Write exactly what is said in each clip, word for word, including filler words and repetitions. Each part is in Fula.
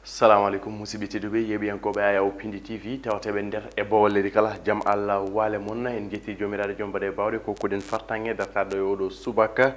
Salamu aleykum, musidɓe tedduɓe, yeeɓiyankooɓe Aya o Pindi T V, tawteeɓe nder e boowal leydi kala. Jam Allah waale mon. En njetti Joomiraaɗo, Joom baɗe baawɗe, ko kuɗen fartaŋŋe dartaade ɗo e oɗo subaka.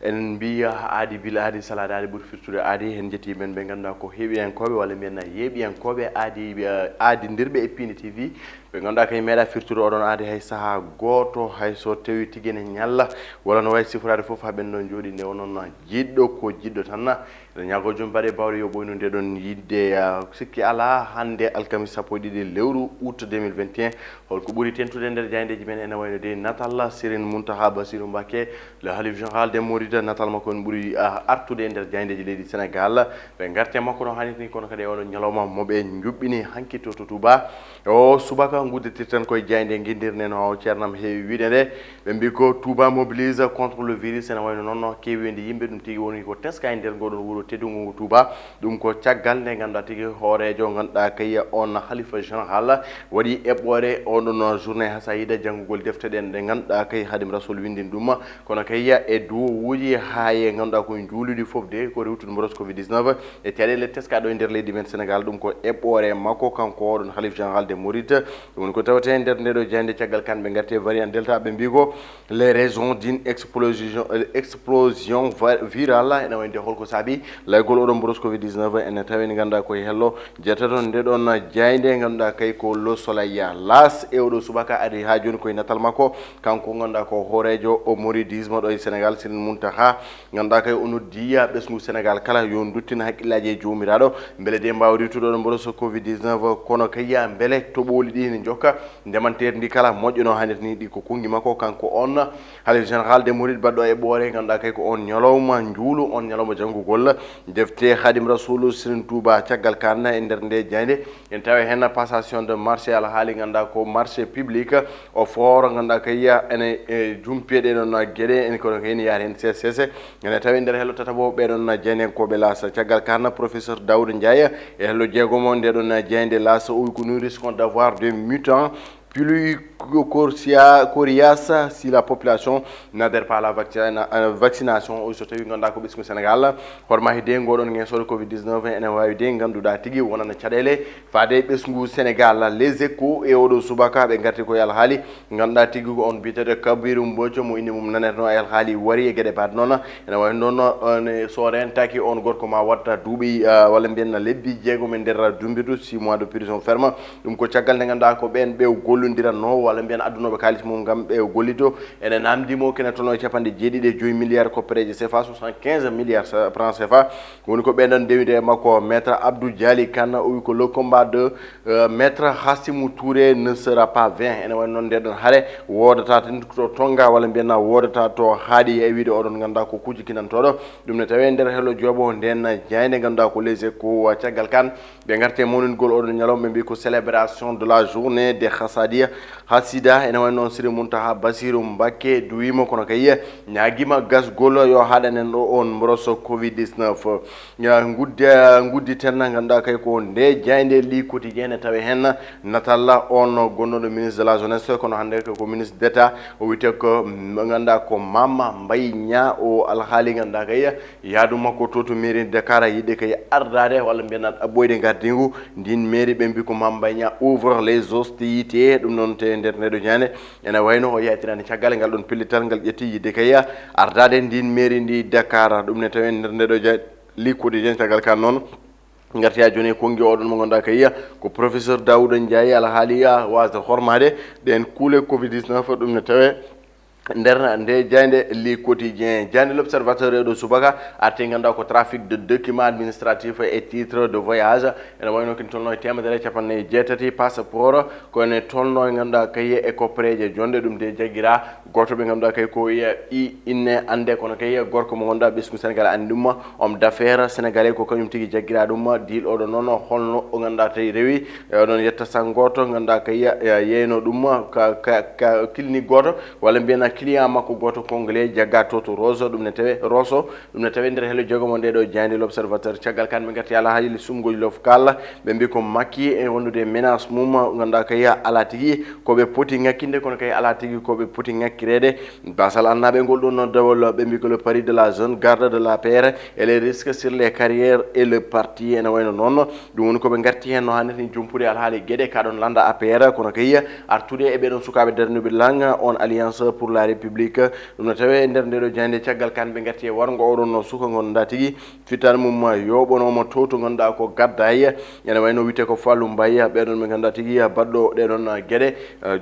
En mbiya aadi bila aadi, salaade aadi ɓuri firtude aadi. En njetti men ɓe ngannduɗaa ko heeɓiyankooɓe, walla mbiyen yeeɓiyankooɓe aadi, ɓe, aadirɓe e Pindi T V. Ɓe ngannduɗaa kay meeɗa firtude oɗon aadi hay sahaa gooto, hay so tawii tigi ene ñalla, walla no wayi siforaade fof, haa ɓen ɗon jooɗi nde onon jiɗɗo ko jiɗɗo tan. Eɗen ñaagoo Joom baɗe baawɗe yo ɓooynu nde ɗon yiɗde, ah, sikki alaa, hannde alkamisa sappo e ɗiɗi lewru août deux mille vingt et un. Holko ɓuri tentude nder jaayndeeji men ene wayno de natal Serigne Mountakha Bassirou Mbacké, le Khalif général des Mourides, natal makko on ɓuri, ah, artude e nder jaayndeeji leydi Sénégal. Ɓe ngarte makko no haanirta ni, kono kadi e oɗo ñalawma mo ɓe njuɓɓini hanki to, to Touba. O subaka ngudditirten koye jaaynde ngindirne no ceernam heewi wiide nde. Ɓe mbi ko Touba mobilise contre le virus, ene wayno noon no keeweendi yimɓe ɗum tigi woni ko teska e nder ngoɗon wuro teddungo ngo Touba. Ɗum ko caggal nde ngannduɗaa tigi hooreejo ngannduɗaa kay on Khalifa général waɗi eɓɓoore oɗon journée hasayida janngugol defte ɗen ɗe ngannduɗaa kay Khadim Rasoul winndin ɗum. Kono kay e duwowuuji haa e ngannduɗaa ko juuluɗi fof de ko rewtude mboros covid dix-neuf e caɗeele teskaɗo e nder leydi men Sénégal. Ɗum ko eɓɓoore makko kanko oɗon Khalif général des Mourides. Ɗum woni ko tawetee nder nde ɗo jaaynde caggal kan ɓe ngarte variant Delta, ɓe mbi ko les raisons d'une explosion, euh, explosion va-, virale. Ene wayde holko saabi laygol oɗon mboros covid dix-neuf ene tawi ne ngannduɗaa koye hello jeetato nde ɗon jaaynde ngannduɗaa kay ko Le Soleil. L'As e oɗo subaka ari haa jooni koye natal makko, kanko ngannduɗaa ko hooreejo o mouridisme ɗo e Sénégal, Serigne Mountakha, ngannduɗaa kay o noddi ɓesngu Sénégal kala yo nduttin hakkillaaji e Joomiraaɗo, mbele de mbaawa rewtude oɗon mboros covid dix-neuf, kono kay mbele toɓooli ɗi ne njokka, ndemanteeri ndi kala moƴƴo no haanirta ni. Ɗi ko konngi makko kanko on Khalif général des Mourides baɗɗo eɓɓoore, ngannduɗaa kay ko on ñalawma njuulu, on ñalawma janngugol defte Khadim Rasoul Serigne Touba. Caggal kan e nder nde jaaynde en tawi heen passation de marché, alhaali ngannduɗaa ko marché public o fooro, ngannduɗaa kay ene, e, jumpi e ɗee ɗon geɗe, en kono kay ene yaari heen seese seese. Ene tawi nder hello tataɓo ɓee ɗon jaayndiyankooɓe L'As. Caggal kan professeur Daouda Ndiaye e hello jeegomo nde ɗon jaaynde L'As o wi ko nous risquons d'avoir des mutants plus coriaces si la population n'adhère pas à la vaccina-, euh, vaccination. O so tawi ngannduɗaa ko ɓesngu Sénégal horma hide ngoɗon ngesoɗo covid dix-neuf ene waawi de ngannduɗaa tigi wonana caɗeele faade ɓesngu Sénégal. Les Échos e oɗo subaka ɓe ngarti koye alhaali ngannduɗaa tigi ko on biyeteeɗo Kabiru Mbodj mo innde mum naneteno e alhaali wari e geɗe baɗe noon. Ene wayi noon, on, so rentaki on gorko ma watta duuɓi, ah, walla mbiyen lebbi jeegom e nder dumbidu, six mois de prison ferme. Ɗum ko caggal nde ngannduɗaa ko ɓeen ɓe gollodirannoo walla mbiyen addunooɓe kaalis mum ngam ɓe gollito. Ene namdi mo kene tolno e capanɗe jeeɗiɗi e joyi milliards koppereeje C F A, soixante-quinze milliards francs C F A. Woni ko ɓeen ɗon ndewide e makko, Maître Abdou Dialy Kane, o wi ko le combat de, euh, Maître Hassimou Touré ne sera pas vain. Ene wayi noon nde ɗon hare woodata tan to Tonga walla mbiyen na woodata to haaɗi e wiide oɗon ngannduɗaa ko kuuji kinantooɗo. Ɗum ne tawee nder hello jooɓo nden jaaynde ngannduɗaa ko Les Échos. Caggal kan ɓe ngarte mawningol oɗon ñalawma, ɓe mbi ko célébration de la journée des Khassadiya, Khassida, ene wayi noon Siri Mountakha Bassirou Mbacké duwiima kono kay ñaagiima gasgol yo haɗanen ɗo on mboros covid dix-neuf. Ya, ngudde, ngudditen ngannduɗaa kay ko nde jaaynde Le Quotidien ene tawi heen natalla on gonnooɗo ministre de la jeunesse, kono hannde ko ministre d'État o wiyetee ko, mm, ngannduɗaa ko Mama Mbaye Niang. O alhaali ngannduɗaa kay yaadu makko to, to mairie Dakar yiɗde kay ardaade walla mbiyen ɗaɓɓoyde ngardiigu ndin mairie. Ɓe mbi ko Mame Mbaye Niang ouvre les hostilités. Ɗum noon te nder nde ɗo jaaynde ene wayno o yaltinaani caggal ngal ɗon pellital ngal ƴetti yiɗde kay ardaade ndin mairie ndi Dakar. Ɗum ne tawi nder nde ɗo jaaynde Le Quotidien. Caggal kan noon ngarti haa jooni e konngi oɗon mo ngannduɗaa kay ko professeur Daouda Ndiaye, alhaali waasde hormaade ɗeen kuule covid dix-neuf. Ɗum ne tawee nder nde jaaynde Le Quotidien. Jaaynde L'Observateur e ɗo subaka arti ngannduɗaa ko trafic de documents administratifs et titres de voyage. Ene wayno kin tolno e teemedere e capanɗe jeetati passeport, ko ene tolno e ngannduɗaa kay e koppereeje jonde. Ɗum de jaggira gooto ɓe ngannduɗaa kay ko wiya i inne annde, kono kay gorko mo ngannduɗaa ɓesngu Sénégal anndi ɗum, homme d'affaires sénégalais, ko kañum tigi jaggira ɗum. Diil oɗo noon holno o ngannduɗaa tawi rewi E oɗon yetta sang gooto, ngannduɗaa kay, eh, yeyno ɗum ka, ka, ka clinique gooto, walla mbiyen Client makko gooto congolais jagga to to Roso, ɗum ne tawe Roso, ɗum ne tawe nder hello jogo mo nde ɗo jayde l'observateur. Caggal kan ɓe ngarti ala hayli sumgoji lof kala, ɓe mbi ko makki e wondude menace mum, ganduɗa kay ala tigi ko ɓe poti ngakkinde, kono kay ala tigi ko ɓe poti ngakkirede. Basal annaɓe ngol ɗon no dawol, ɓe mbi ko le pari de la zone garde de la paire et les risques sur les carrières et le parti, ene wayno noon. Ɗum woni ko ɓe ngarti heen no hannirta ni jompude alhaali geɗe ka ɗon lannda A P R, kono kay artude e ɓeɗon sukaaɓe darnuɓe langa on Alliance pour la République. Ɗum no tawe e nder ndeɗo jayde, caggal kan ɓe ngarti e warngo oɗon no suka ngonda tigi fitan mum yooɓonomo to to ngonda ko gadda e ene wayno wiyte ko Fallou Mbaye, ɓeɗon ɓe ngannduɗa tigi baɗɗo ɗeɗon geɗe,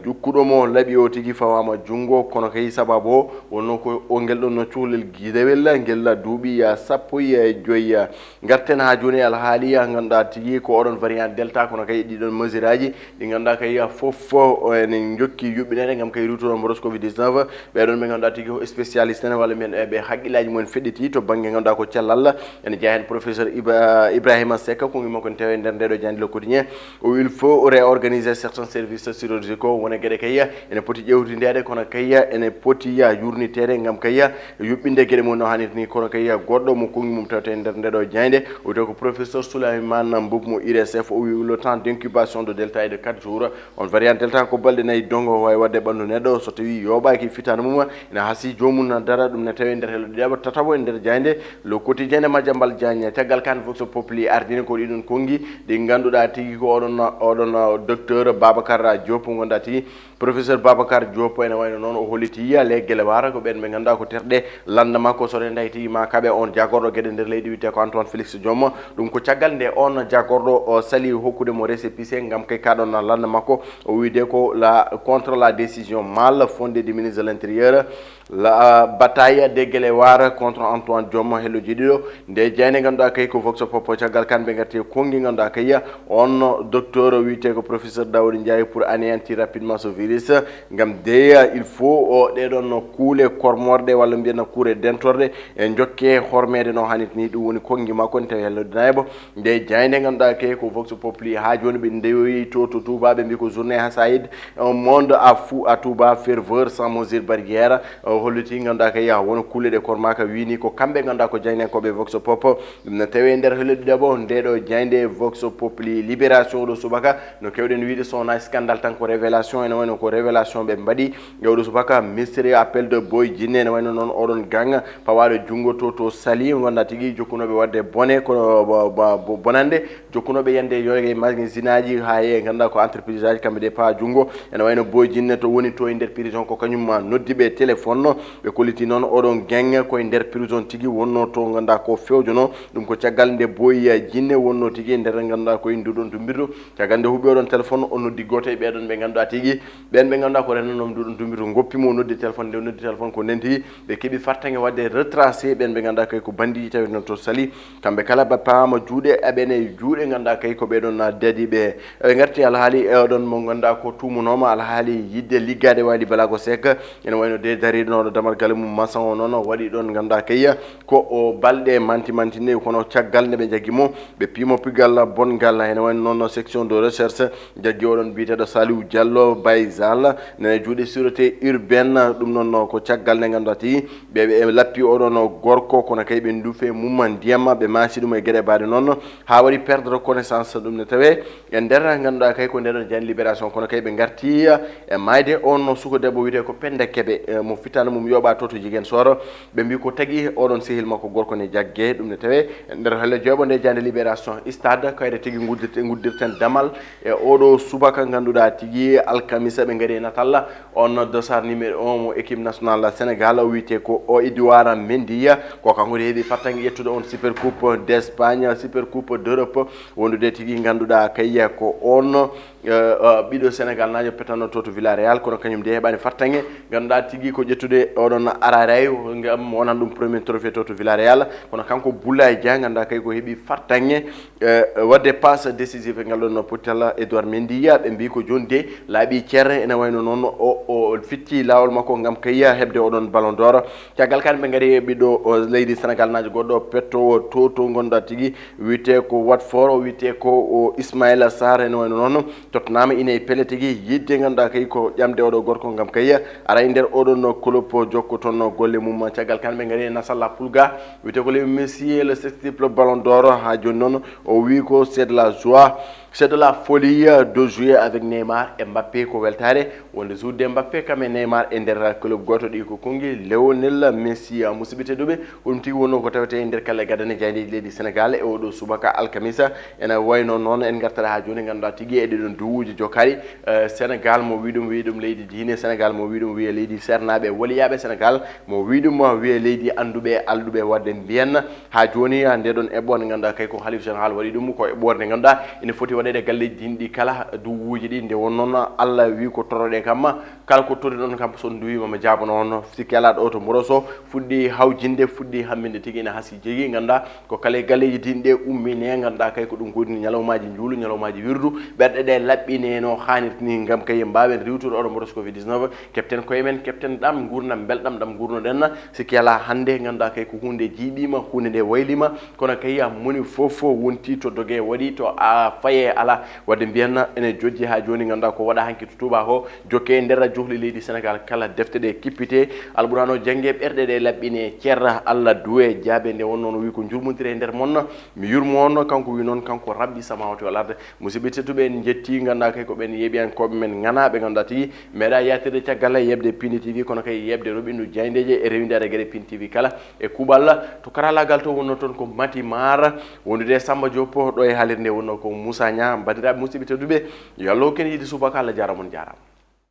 jukkuɗo mo laaɓi o tigi fawama junngo, kono kay sababu o wonno ko o ngel ɗon no cuhlel gidewel ngel duuɓi sappo e joyi. Garten ha joni e alhaali, ngannduɗa tigi ko oɗon variant Delta, kono kay ɗiɗon mesure aji ɗi ngannduɗa kay fof ene jokki yuɓɓinede ngam kay rewtude mboros covid dix-neuf. Ɓeɗon ɓe ngannduɗa tigi ko spécialiste en walla mbiyen ɓe haqqillaji mumen feɗɗiti to banggue ngannduɗa ko cellal. Ene jeeya hen professeur Iba- Ibrahima Seck, ko ngimo kon tewe nder ndeɗo jandi Le Quotidien. O wi il faut réorganiser certains services chirurgicaux, wona gueɗe kay ene poti ƴewtindede, kono kay ene poti ya yurnitede ngam kay yuɓɓinde gueɗe mum no hannirta ni, kono kay goɗɗo mo konngi mum tawte e nder ndeɗo jayde. O wiyte ko professeur Souleymane Mboup mo I R S F, o wi le temps d'incubation de Delta est de quatre jours. On variant Delta ko balɗe nayi dongo wawi wadde ɓandu neɗɗo so tawi yoɓaki fitande mum, ina hasi jomum na dara. Ɗum ne tawi nder helo ɗiɗaɓo tataɓo e nder jayde Le Quotidien e Madiambal Diagne. Caggal kan Vox Populi ardini ko ɗiɗon konngi ɗi ngannduɗa tigi ko oɗon oɗon docteur Babacar Diop, gonda tigi professeur Babacar Diop, ene wayno noon o holliti yiya le Guelewara ko ɓen ɓe ngannduɗa ko terɗe lannda makko, so ɗen tawi tigi ma kaɓe on jagorɗo gueɗe nder leydi wiyte ko Antoine Félix Diome. Ɗum ko caggal nde on jagorɗo o sali hokkude mo récépissé ngam kay kaɗon lannda makko, o wiyde ko la contre la décision mal fondée du ministre de l'Intérieur. La bataille de Guelewara contre Antoine Diome, hello jiɗiɗo nde jayde ngannduɗa kay ko Vox Pop. Caggal kan ɓe ngarti e konngi ngannduɗa kay on docteur wiyte ko professeur Daouda Ndiaye pour anéantir rapidement ce virus. Ngam deya il faut o ɗeɗon kuule kormorɗe walla mbiyen kuule dentorɗe e jokke hormede no hannirta ni. Ɗum woni konngi makko nde tawi hello dinaybo nde jayde ngannduɗa kay ko Vox Populi. Ha joni ɓe ndewoyi to to Touba, ɓe mbi ko journée hasayid, un monde à fou à Touba, ferveur sans mesure barrière. O holliti ngannduɗa kay ya wona kuule ɗe kormaka wini ko kamɓe ngannduɗa ko jaydenkoɓe Vox Pop. Ɗum ne tawi e nder hello ɗiɗaɓo ndeɗo jayde Vox Populi. Libération ɗo subaka no kewɗen wiide sona scandale tan ko révélation, ene wayno ko révélation ɓe mbaɗi e oɗo subaka. Mystérieux appel de Boy Djiné, ene wayno noon oɗon gang pawaɗo junngo to to Saly, gonda tigi jokkunoɓe wadde bone ko bo- bo- bo- bonande, jokkunoɓe yande yoge magasinaji ha e ngannduɗa ko entreprise aji kamɓe ɗe pawa junngo. Ene wayno Boy Djiné to woni to e nder prison ko kañum ma noddi ɓe téléphone. Ɓe kolliti noon oɗon gang ko e nder prison tigi wonno to, ngannduɗa ko fewjono. Ɗum ko caggal nde Boy Djiné wonno tigi e nder ngannduɗa ko e nduɗon dumbirdu. Caggal nde huɓɓi oɗon téléphone, o noddi goto e ɓeɗon ɓe ngannduɗa tigi ɓen ɓe ngannduɗa ko rennanom nduɗon dumbirdu, goppi mo, o noddi téléphone, nde o noddi téléphone ko nden tigi ɓe keeɓi fartaŋŋe wadde retracé ɓen ɓe ngannduɗa kay ko bandiji tawi noon to Saly. Kamɓe kala ɓe paama juuɗe aɓene juuɗe ngannduɗa kay ko ɓeɗon na dadi ɓe. Eɓe ngarti alhaali e oɗon mo ngannduɗa ko tumunoma alhaali yidde liggade Wali Balago Seck, ene wayno de darinoɗo damal galle mum maçon o noon waɗi ɗon ngannduɗa kay ko o balɗe manti manti ni, kono caggal nde ɓe jaggi mo ɓe piimo pigal bonngal. Ene wayno noon section de recherche jaggi oɗon biyeteɗo Saliou Diallo Baye Zal nene juuɗe sûreté urbaine. Ɗum noon ko caggal nde ngannduɗa tigi ɓe ɓe lappi oɗon gorko, kono kay ɓe nduufe mum ndiyam ɓe maasi ɗum e geɗe baɗe noon ha waɗi perdre connaissance. Ɗum ne tawe e nder ngannduɗa kay ko ndeɗon jani Libération, kono kay ɓe ngarti e mayde on suko debbo wiyete ko Penda Kebe, eh, mo fitana mum yoɓa to to Jigen Soro. Ɓe mbi ko tagi oɗon sehil makko gorko ne jagge. Ɗum ne tawe e nder helle joyɓo nde jande Libération. Stade kayre tigi nguddirte- nguddirten damal e oɗo subaka ngannduɗa tigi alkamisa ɓe ngari e natalla on dossard numéro un mo équipe nationale Sénégal, o wiyete ko o Edouard Mendy. Ko kanko de heeɓi fattange ƴettude on Super Coupe d'Espagne, Super Coupe d'Europe, wondude tigi ngannduɗa kay ko on, eh, eh, ɓiɗo Sénégal najo petanno to to Villarreal, kono kañum de heɓani fattange. Ngannduɗa tigi ko ƴettude oɗon araray ngam wonan ɗum premier trophée to to Villarreal, kono kanko Boulaye Dia ngannduɗa kay ko heeɓi fattange, eh, wadde passe décisive ngal ɗon no pottal Edouard Mendy. Ɓe mbi ko joni de laaɓi ceere, ene wayno noon o o fitti laawol makko ngam kay heɓde oɗon Ballon d'Or. Caggal kan ɓe ngari e ɓiɗɗo o leydi Sénégal najo goɗɗo pettowo to to ngannduɗa tigi wiyete ko Watford, o wiyete ko o Ismaïla Sarr, ene wayno noon Tottenham ine e pelle tigi yidde ngannduɗa kay ko ƴamde oɗo gorko ngam kay ara E nder oɗon club jokkotonno golle mum, caggal kan ɓe ngari e Nasalla Pulga, wiyete ko le Messi, le sextuple Ballon d'Or. Ha joni noon o wi ko c'est de la joie, c'est de la folie de jouer avec Neymar et Mbappé. Ko weltare wonde jouer de Mbappé kam e Neymar e nder club goto, ɗi ko konngi Lionel Messi. Musidɓe tedduɓe, ko ɗum tigi wonno ko tawete e nder kala gadane jaydeji leydi Sénégal e oɗo subaka alkamisa. Ena wayno noon en gartata ha joni, ganduɗa tigi e ɗiɗon duwuji jokkaɗi, eh, Sénégal mo wi ɗum wi ɗum leydi diine, Sénégal mo wi ɗum wiye leydi sernaɓe waliyaɓe, Sénégal mo wi ɗum wiye leydi anduɓe alɗuɓe. Wadde mbiyen ha joni, ah, nde ɗon eɓɓo nde ganduɗa kay ko Halif Général waɗi ɗum, ko eɓɓore nde ganduɗa ene foti waɗede galleji diine ɗi kala, duwuji ɗi. Nde won noon Allah wi ko toroɗe kamma, kala ko tori ɗon kam so on duwima ma jaabano on. Sikki ala ɗo to Mboros o fuɗɗi hawjinde, fuɗɗi hamminde tigi, ene hasi jegi ganduɗa ko kala e galleji diine ɗe ummine, ganduɗa kay ko ɗum goɗɗini ñalawmaji njuulu, ñalawmaji wirdu, ɓerɗe ɗe laɓɓine no hannirta ni, gam kay mbawen riwtude oɗo Mboros covid dix-neuf, keɓten koye men, keɓten ɗam gurdam belɗam, ɗam gurnoɗen. Sikki ala hande ganduɗa kay ko hunde jiiɓima, hunde nde waylima, kono kay moni foof wonti to doge waɗi, to a faye ala. Wadde mbiyanna ene jojji ha joni, ganduɗa ko waɗa hanki to Touba ko jokke e nder johli leydi Sénégal, kala defte ɗe kippite, Alquraan o jannge, ɓerɗe ɗe laɓɓine, ceerra Allah duwe jaabe. Nde wonno no wi ko jurmodire e nder mon, mi yurmo on, kanko wi noon, kanko Rabbi samawati wal ard. Musidɓe tedduɓe, en jetti ganduɗa kay ko ɓen yeeɓiyankoɓe men ŋanaaɓe ganduɗa tigi meeɗa yaatirde caggal yeɓde Pindi T V, kono kay yeɓde roɓindu jayndeje e rewindaade geɗe Pindi T V kala e kuuɓal. To karallagal to wonno toon ko Mati Maar, wondude e Samba Diop, ɗo e haalirde nde wonno ko Moussa Niang. Bandiraɓe musidɓe tedduɓe, yo Allah hokku en yiide subaka, Allah jaarama, on jaarama.